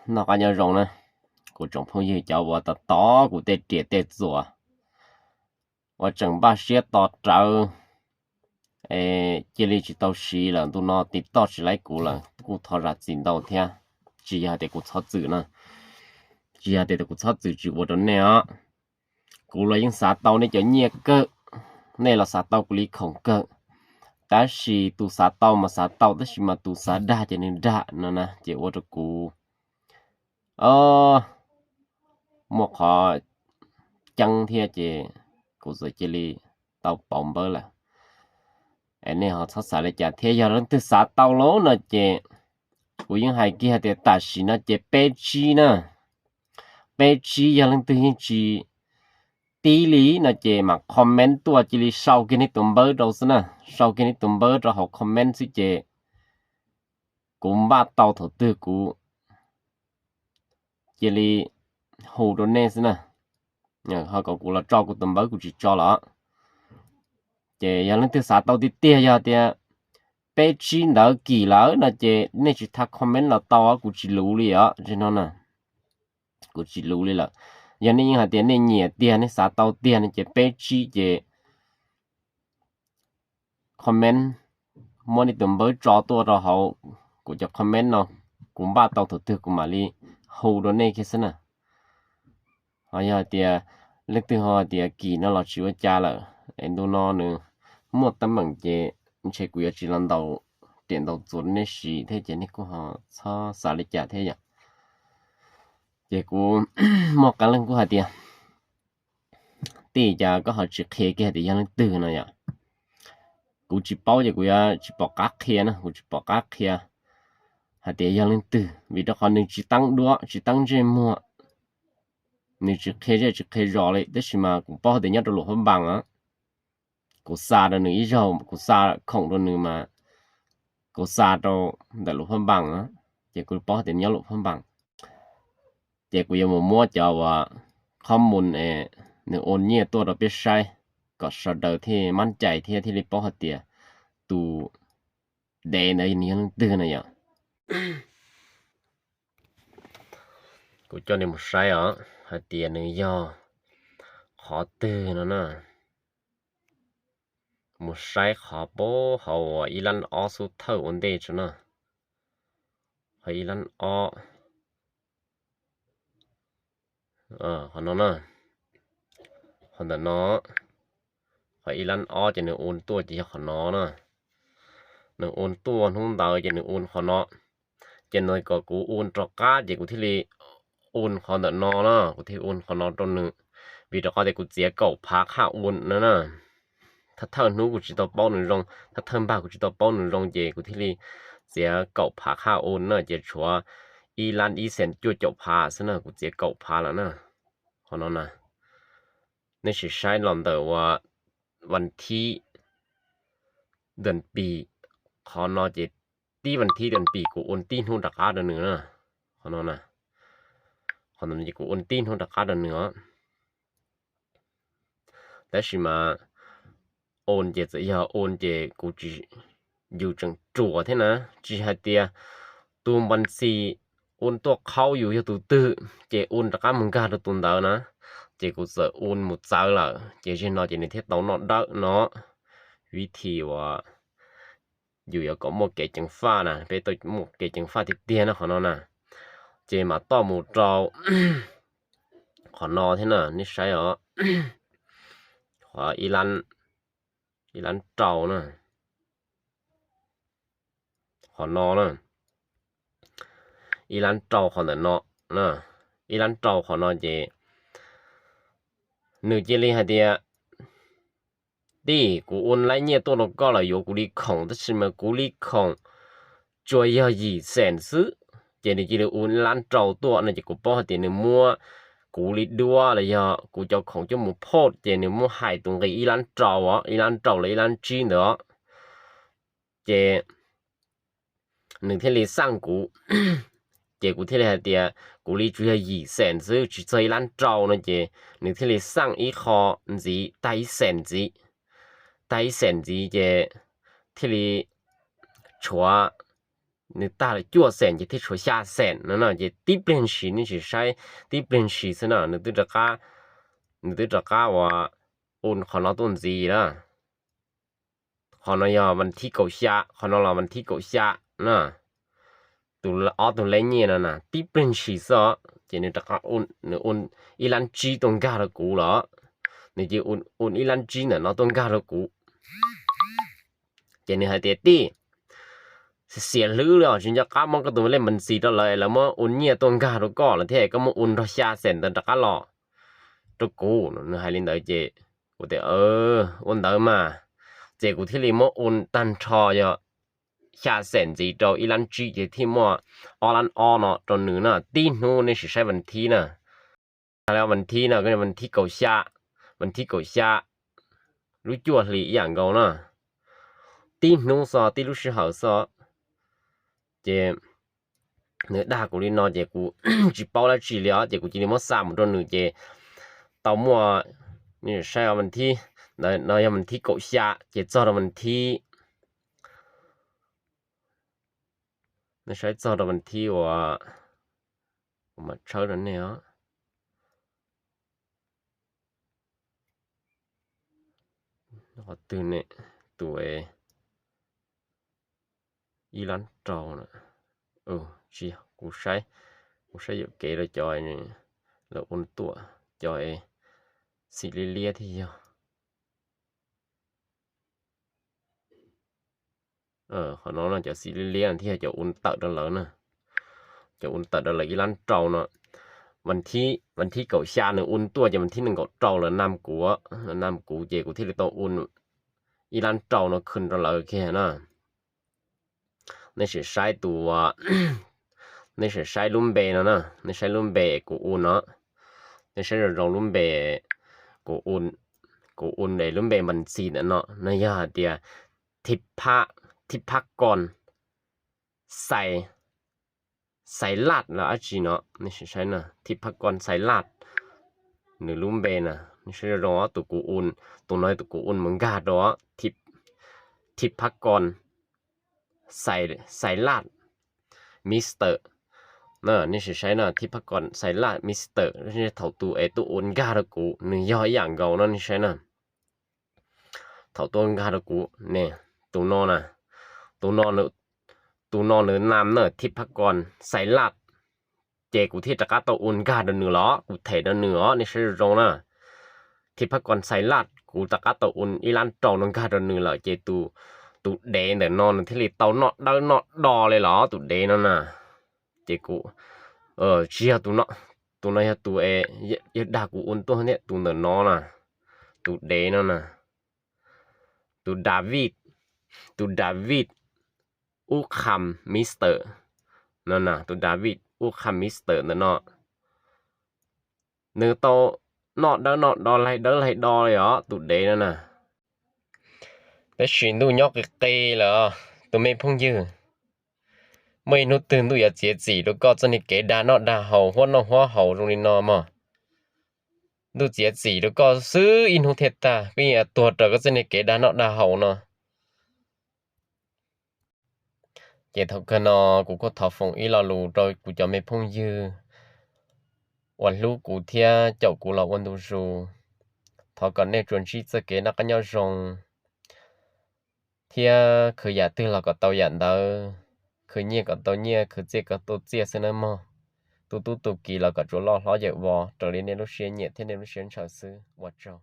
Noj qab nyob zoo na, kuv tsoom phooj ywg cov uas tos tos kuv tej riam tej txuas uas tseem npaj siab tos rawv, cia li tsis tau siv lawm, ntu no tiv toj tsis laib kuv lawm kuj thov zam txim ntau thiab. Tsis yog tias kuv txhob txwm na, tsis yog tias kuv txhob txwm tsis ua rau nej os. Kuv los yeej xav tau nej cov nyiaj kawg, nej los xav tau kuv li khoom kawg, tab sis tus xav tau mas xav tau tab sis mas tus xav dag ces nws dag no na ces ua rau kuv muaj qhov ceeb thiab ces kuv txawm cia li tau pauv npawb lawm. Es nej ho txhob xav li cas thiab, yog leej twg xav tau lawm no ces kuv yeej hais kiag tias tam sim no ces peb tsib na, peb tsib, yog leej twg yeej tsis tib li no ces mam comment tuaj, cia li sau kiag nej tus npawb rau xwb na, sau kiag nej tus npawb rau hauv comment xwb ces kuv npaj tau thaum twg kuv cia li hu rau nej xwb na. Ho kom kuv los tso kuv tus npawb kuv tsis tso lawm. Ces yog leej twg xav tau tiag tiag, yog tias peb tsib ntawd kim lawm no ces nej tsis tha comment los tau, kuv tsis luv li os, no na. Kuv tsis luv li lawm. Yog nej yeej hais tias nej nyiam tiag, nej xav tau tiag no ces peb tsib ces comment, muab nej tus npawb tso tuaj rau hauv kuv cov comment no, kuv npaj tau thaum twg kuv mam li hu rau nej kiag xwb na. Ho yog hais tias leej twg ho hais tias kim no los tsis ua cas lawm, es ntu no nws muaj teeb meem ces ntshe kuv yuav tsis los ntaus riam ntaus txuas nej siv thiab ces nej kuj ho txhob xav li cas thiab yom. Ces kuv muaj qee leej kuj hais tias, tij, cas koj ho tsis qhia kiag tias yog leej twg no yom? Kuv tsis paub ces kuv yuav tsis pom qab qhia na, kuv tsis pom qab qhia hais tias yog leej twg, vim rau qhov nws tsis teeb duab tsis teeb ntsej muag, nws tsis qhia zej tsis qhia zos li, tab sis mas kuv paub hais tias nyob rau Luam Phab Npas os. Kuv xa rau nws ib zaug, kuv xa khoom rau nws mas kuv xa rau ntawm Luam Phab Npas, ces kuv paub hais tias nyob Luam Phab Npas. Ces kuv yuav mus muab cov uas qhob mus es nws ua nyiaj tuaj rau peb saib, kom sawv daws thiaj mab cai thiab thiaj li paub hais tias tus dev ntawd nws yog leej twg na yom. Kuv coj nej mus saib os hais tias nws yog qhov twg no na. Mus saib qhov pab hauv uas ib lab ob xub thawj ua ntej tso na. Qhov ib lab ob, qhov no na, qhov ntawm no, qhov ib lab ob ces nws ua tuaj ces yog qhov no na. Nws ua tuaj hnub ntawd ces nws ua qhov no. Ces nws kom kuv ua rov qab ces kuv thiaj li ua qhov ntawm no na, kuv thiaj ua qhov no rau nws. Vim rov qab tias kuv txiav kaum phav qhaj ua no na. Thawj thawj hnub kuv tsis tau paub nws zoo, thawj thawj npag kuv tsis tau paub nws zoo ces kuv thiaj li txiav kaum phav qhaj ua na, ces tshuav ib lab ib xees cuaj caum phav xwb na, kuv txiav kaum phav lawm na. Qhov no na, nej sim saib los ntawm uas vas thib dua pis, qhov no ces tib vas thib dua pis kuv ua tib hnub rov qab rau nws na. Qhov no na, qhov no ces kuv ua tib hnub rov qab rau nws os. Tab sis mas ua ces txawm yog ua ces kuv tsis, yus tseem ruam thiab na, tsis hais tias tus npas xis ua tuaj qhaub yus yog tus twg ces ua rov qab mus nkag rau tus ntawd na, ces kuv txawm ua mus txawv lawm ces zeg no ces nws thiaj tau noj dawb no. Vib thib uas yus yuav kom muaj kev ceev faj na, peb tau muaj kev ceev faj tiag tiag na qhov no na, ces mam toj mus rau qhov no thiab na, nej saib os. Qhov ib lab rau na, qhov no na, ib lab rau qhov ntawm no, ib lab rau qhov no ces nws cia li hais tias, tij, kuv ua laib nyiaj tuaj rau koj los yuav kuv li khoom, tab sis mas kuv li khoom tsuas yog yim xees xwb. Ces nws cia li ua ib lab rau tuaj no ces kuv paub hais tias nws muab kuv li duab los yog kuv cov khoom coj mus phoj ces nws muab hais tus nqi ib lab rau os, ib lab rau los ib lab tsib ntawd os. Ces nws thiaj li xaj kuv, ces kuv thiaj li hais tias kuv li tsuas yog yim xees xwb tsis txog ib lab rau no ces nws thiaj li xaj ib qho ntxiv, tag ib xees ntxiv, tag ib xees ntxiv ces thiaj li tshuav nws tag lawm cuaj xeem ces thiaj tshuav xya xeem no na. Ces tib pliag ntshis, nej sim saib, tib pliag ntshis xwb na, nws twb rov qab, nws twb rov qab ua un qhov no tuaj ntxiv na. Qhov no yog vas thib kaum xya, qhov no los vas thib kaum xya na. Tus ob tug lej nyiaj no na, tib pliag ntshis xwb os ces nws rov qab, nws un ib lab tsib tuaj nkag rau kuv lawm. Nws cia li un ib lab tsib ntawm no tuaj nkag rau kuv. Ces nws hais tias, tij, xiam hlwb li os, tsis nco qab muab koj tus lej npas ntxiv rau lawv, lawv muab un nyiaj tuaj nkag rau koj lawm thiab, koj muab un nrog xya xeem ntawd rov qab los rau kuv. Nws hais li ntawd ces kuv tias, ua ntawd mas. Ces kuv thiaj li muab un tag nrho yog xya xeem ntxiv rau ib lab tsib ces thiaj muaj ob lab ob no rau nws na. Tib hnub, nej sim saib vas thib na, vas thib no, vas thib kaum xya, vas thib kaum xya, lub cuaj hli ib yam nkaus na. Tib hnub xwb, tib lub sij hawm xwb. Ces nws dag kuv li no ces kuv tsis paub dab tsi li os, ces kuv cia li muab xa mus rau nws ces tau muaj, nej saib, no yog vas thib kaum xya ces txog rau vas thib, nej saib, txog rau vas thib uas, kuv mam tshawb rau nej os. Qhov twg ne? Tus ib lab rau na. Tsis yog, kuv saib, kuv saib yuam kev rau cov lawv ua tuaj, cov xim liab liab thiaj yog. Qhov no no cov xim liab liab no thiaj yog cov un tawm rau lawv na. Cov un tawm rau lawv ib lab rau no. Vas thib kaum xya nws un tuaj ces vas thib nees nkaum rau lawv nam kuv, nam kuv ces kuv thiaj li tau un ib lab rau no khwv rau lawv kiag na. Nej sim saib tus, nej sim saib lub npe no na, nej saib lub npe kuv un no, nej saib zoo zoo lub npe kuv un, kuv un es lub npe npas ntxiv ntawm no no yog hais tias Thib Phab, Thib Phab Kos Xais, Xais Laj los dab tsi no, nej sim saib na, Thib Phab Kos Xais Laj, nws lub npe na, nej saib zoo zoo tus kuv un, tus no tus kuv un mus nkag rau Thib Phab Kos Xais Laj Mister. Nej sim saib na, Thib Phab Kos Xais Laj Mister, thaum tus es tuaj ua nkag rau kuv nws yog ib yam nkaus no, nej saib na. Thaum tuaj nkag rau kuv ne, tus no na, tus no, tus no nws nam na, Thib Phab Kos Xais Laj, ces kuv thiaj rov qab tau ua nkag rau nws los, kuv them rau nws os, nej saib zoo zoo na. Thib Phab Kos Xais Laj kuv rov qab tau ua ib lab rau no nkag rau nws lawm ces tus dev ntawm no nws thiaj li tau noj dawb noj do li los tus dev no na. Ces kuv, tsis yog tus no, tus no yog tus es yawg dag kuv ua tuaj thiab, tus ntawm no na, tus dev no na, tus David, tus David Ub Kham Mister no na, tus David Ub Kham Mister ntawm no, nws tau noj dawb noj do, laig dawb laig do li os tus dev no na. Tab sis ntuj nyob qis qis lawm, tus me phooj ywg, muaj ib hnub twg ntuj yuav txiav txim rau koj txoj niag kev dag noj dag haus, huab noj huab haus zoo li no mog. Ntuj txiav txim rau koj xwb ib hnub thiaj tag, koj yeej yuav tuag raws koj txoj niag kev dag noj dag haus no. Ces thaum kawg no kuv kuj thov foom ib lo lus rau kuv cov me phooj ywg uas hlub kuv thiab caum kuv los ua ntu zus. Thov kom nej tsuas ntsib txoj kev noj qab nyob zoo, thiab khwv yam twg los kom tau yam ntawd, khwv nyiaj kom tau nyiaj, khwv txiaj kom tau txiaj xwb nawb mog. Tu tub tu kiv los kom tsuas loj hlob yawm vos raws li nej lub siab nyiam thiab nej lub siab ntshaw xwb. Ua tsaug.